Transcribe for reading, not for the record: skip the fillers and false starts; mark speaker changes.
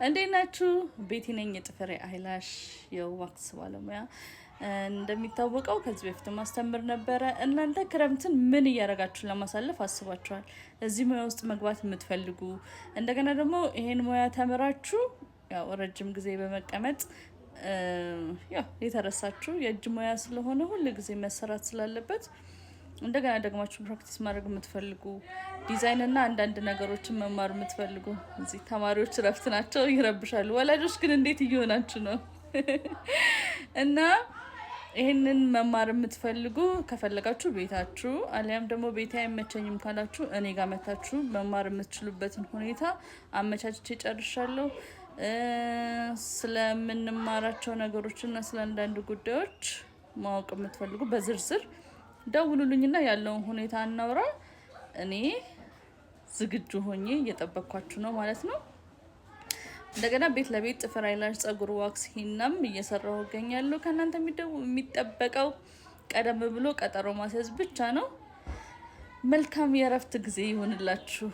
Speaker 1: እንዴት ናችሁ? ቤቲ ነኝ፣ የጥፍር eyelash የ wax ባለሙያ። እንደሚታወቀው ከዚህ በፊት ማስተምር ነበረ። እናንተ ክረምትን ምን እያደረጋችሁ ለማሳለፍ አስባችኋል? እዚህ ሙያ ውስጥ መግባት የምትፈልጉ፣ እንደገና ደግሞ ይሄን ሙያ ተምራችሁ ያው ረጅም ጊዜ በመቀመጥ ያው የተረሳችሁ፣ የእጅ ሙያ ስለሆነ ሁል ጊዜ መሰራት ስላለበት እንደገና ደግማችሁ practice ማድረግ የምትፈልጉ፣ ዲዛይን እና አንዳንድ ነገሮችን መማር የምትፈልጉ፣ እዚህ ተማሪዎች እረፍት ናቸው፣ ይረብሻሉ። ወላጆች ግን እንዴት እየሆናችሁ ነው? እና ይህንን መማር የምትፈልጉ፣ ከፈለጋችሁ ቤታችሁ አሊያም ደግሞ ቤቴ አይመቸኝም ካላችሁ እኔ ጋር መታችሁ መማር የምትችሉበትን ሁኔታ አመቻችቼ ጨርሻለሁ። ስለምንማራቸው ነገሮች እና ስለ አንዳንድ ጉዳዮች ማወቅ የምትፈልጉ በዝርዝር ደውሉልኝና ያለውን ሁኔታ እናውራ። እኔ ዝግጁ ሆኜ እየጠበቅኳችሁ ነው ማለት ነው። እንደገና ቤት ለቤት ጥፍር፣ eyelash፣ ጸጉር፣ wax፣ ሂናም እየሰራሁ እገኛለሁ። ከእናንተ የሚጠበቀው ቀደም ብሎ ቀጠሮ ማስያዝ ብቻ ነው። መልካም የእረፍት ጊዜ ይሆንላችሁ።